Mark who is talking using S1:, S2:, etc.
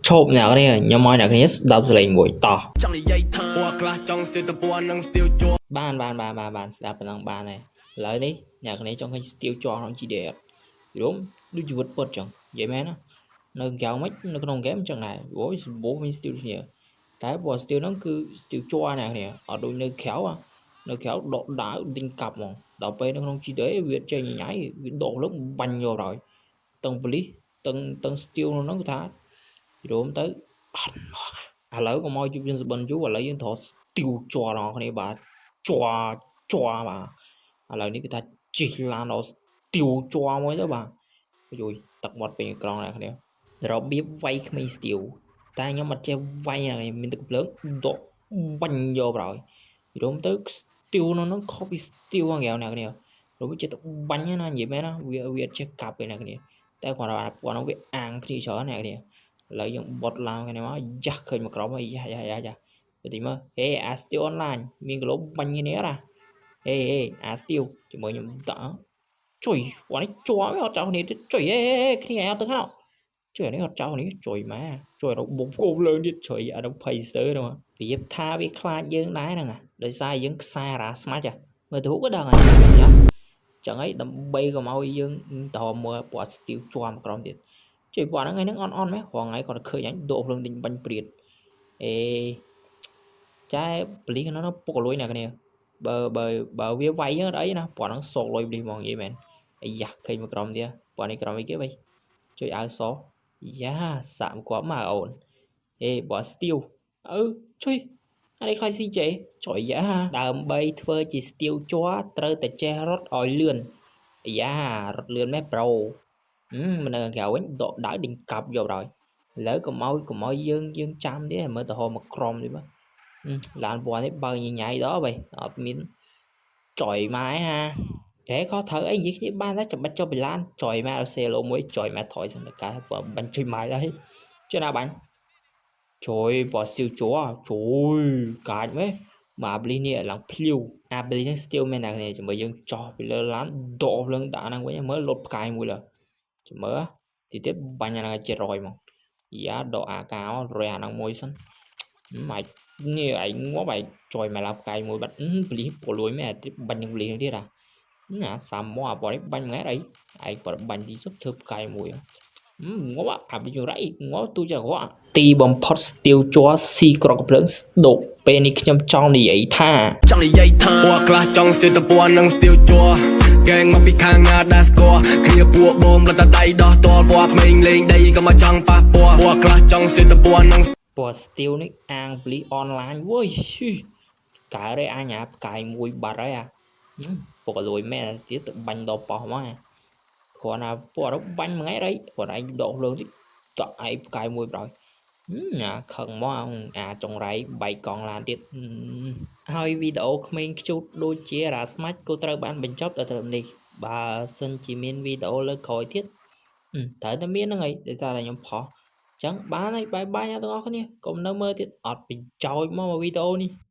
S1: ឈប់អ្នកគ្នាខ្ញុំឲ្យអ្នកគ្នាស្ដាប់សលេងមួយតោះ
S2: ចង់និយាយថាពួកខ្លះចង់ស្ទាវតពណ៌និងស្ទាវជ័រ
S1: បានបានបានបានបានស្ដាប់ប៉ុណ្ណឹងបានហើយឥឡូវនេះអ្នកគ្នាចង់ឃើញ steal ជ័រក្នុង GTA អត់រួមដូចជីវិតពិតចឹងនិយាយមែនណានៅក្រៅមិននៅក្នុងហ្គេមចឹងដែរអូយសម្បូរមាន steal គ្នាតែព្រោះ steal ហ្នឹងគឺ steal ជ័រអ្នកគ្នាអត់ដូចនៅក្រៅនៅក្រៅដកដាវដេញកាប់ហ្មងដល់ពេលនៅក្នុង GTA វាចេញញ៉ៃវាដកលើកបាញ់យកហើយទាំងប៉ូលីសទាំងទាំង steal ក្នុងហ្នឹងគឺថារួមទៅអត់មកឥឡូវកុំឲ្យជិបយើងសបិនយូរឥឡូវយើងត្រូវ steal ជ័រដល់គ្នាបាទជ័រជ័របាទឥឡូវនេះគឺថាជិះឡានដល់ steal ជ័រមួយទៅបាទយយទឹកមាត់ពេញអេក្រង់អ្នកគ្នារបៀបវាយក្មេង steal តែខ្ញុំអត់ចេះវាយណាមានទឹកភ្លើងដកបាញ់យកប្រហើយរួមទៅ steal នោះហ្នឹងខុសពី steal ហ្នឹងគេអ្នកគ្នាព្រោះវាចេះតែបាញ់ណានិយាយមែនណាវាវាអត់ចេះកាប់ទេអ្នកគ្នាតែគាត់ថាពួកហ្នឹងវាអាងគ្នាច្រើនអ្នកគ្នាឥឡូវយើងបត់ឡើងគ្នាមកយ៉ាស់ឃើញមកក្រុមហើយយ៉ាយ៉ាយ៉ាយ៉ាទៅទីមើលហេអា steal online មានគីឡូបាញ់គ្នាណាហេហេអា steal ជាមួយខ្ញុំដាក់ជួយពួកនេះជាប់អត់ចោលគ្នាទៀតជួយហេគ្នាអត់ទៅខាងជួយអានេះអត់ចោលនេះជួយម៉ាជួយរកបុកគោលើទៀតជួយអានោះភ័យសើហ្នឹងប្រៀបថាវាខ្លាចយើងដែរហ្នឹងដោយសារយើងខ្សែរ៉ាស្មាច់មើលទៅក៏ដឹងហើយញ៉ាំចឹងហើយដើម្បីកុំឲ្យយើងតមើលពណ៌ស្ទីវជាប់ក្រោមទៀតជួយពណ៌ហ្នឹងថ្ងៃហ្នឹងអន់អន់មែនរងថ្ងៃគាត់ឃើញអញដកភ្លើងទិញបាញ់ព្រាតអេចែប៉ូលីសក្នុងនោះពុកលួយអ្នកគ្នាបើបើបើវាវាយយើងអត់អីណាពណ៌ហ្នឹងសោកលុយប៉ូលីសហ្មងនិយាយមែនអាយ៉ាឃើញមកក្រុមទៀតពណ៌នេះក្រុមអីគេបីជួយអាវសយ៉ាសាក់មកគាត់មកអូនអេបើស្ទៀវអឺជួយអានេះខ្លាច CJ ចុយយ៉ាដើម្បីធ្វើជាស្ទៀវជ័រត្រូវតែចេះរត់ឲ្យលឿនអាយ៉ារត់លឿនម៉េះប្រូមិននៅក្រៅវិញដកដៅដេញកាប់យកហើយឥឡូវកុំឲ្យកុំឲ្យយើងយើងចាំទៀតមើលទៅហមមកក្រុមទៀតមើលឡានពណ៌នេះបើញញ៉ៃដល់បីអត់មានចុយម៉ែហាហេខុសត្រូវអីនិយាយគ្នាបានតែចាំបាច់ចុះពីឡានចុយម៉ែដល់សេឡូមួយចុយម៉ែថយសិនទៅកែបាញ់ជួយម៉ែដែរជួយណាបាញ់ជួយបោះស៊ីវជួជួយកាចមែមកអាបលីនេះឡើងភ្លាវអាបលីនេះស្ទៀវមែនណាគ្នាជាមួយយើងចោះពីលើឡានដកភ្លើងដាក់ហ្នឹងវិញមើលលុតផ្កាយមួយលើចាំមើលទីទៀតបាញ់អាហ្នឹងឲ្យ700ហ្មងយ៉ាដកអាការយអាហ្នឹងមួយសិនម៉ាច់នេះឯងងាប់ឯងចុយមកឡើងផ្កាយមួយបាត់បលីពលលួយមែនទៀតបាញ់នឹងបលីទៀតអាណាសាមមកអាបនេះបាញ់មួយឯងឯងគាត់បាញ់ទីសុបធ្វើផ្កាយមួយងាប់អាបលីរៃងាប់ទូចរកទីបំផុតស្ទៀវជ័រស៊ីក្រកភ្លើងស្ដុកពេលនេះខ្ញុំចង់និយាយថា
S2: ចង់និយាយថាពួកខ្លះចង់ស្ទាវតពណ៌និងស្ទាវជ័រកែងមកពីខាងណាដែលស្គាល់គ្នាពួកបងរត់តែដៃដោះតលពួកក្មេងលេងដីក៏មកចង់ប៉ះពាល់ពួកខ្លះចង់ស្ទាវតពណ៌និង
S1: ពណ៌ស្ទៀវនេះអាងប៉លីសអនឡាញវើយកើតឯអញអាផ្កាយមួយបាត់ហើយអាពុកលួយមែនទៀតទៅបាញ់ដល់ប៉ោះមកគ្រាន់តែពណ៌នោះបាញ់មួយថ្ងៃរៃគ្រាន់ឯងដកភ្លើងតិចតក់ឯងផ្កាយមួយប្រយអាខឹងមកអាចង្រៃបែកកង់ឡានទៀតហើយវីដេអូក្មេងខ្ជូតដូចជារ៉ាស្មាច់ក៏ត្រូវបានបញ្ចប់តែត្រឹមនេះបើសិនជាមានវីដេអូលើក្រោយទៀតត្រូវតែមានហ្នឹងហើយដោយសារតែខ្ញុំផុសចឹងបានហើយបាយបាយអ្នកទាំងអស់គ្នាកុំនៅមើលទៀតអត់ប្រយោជន៍មកវីដេអូនេះ។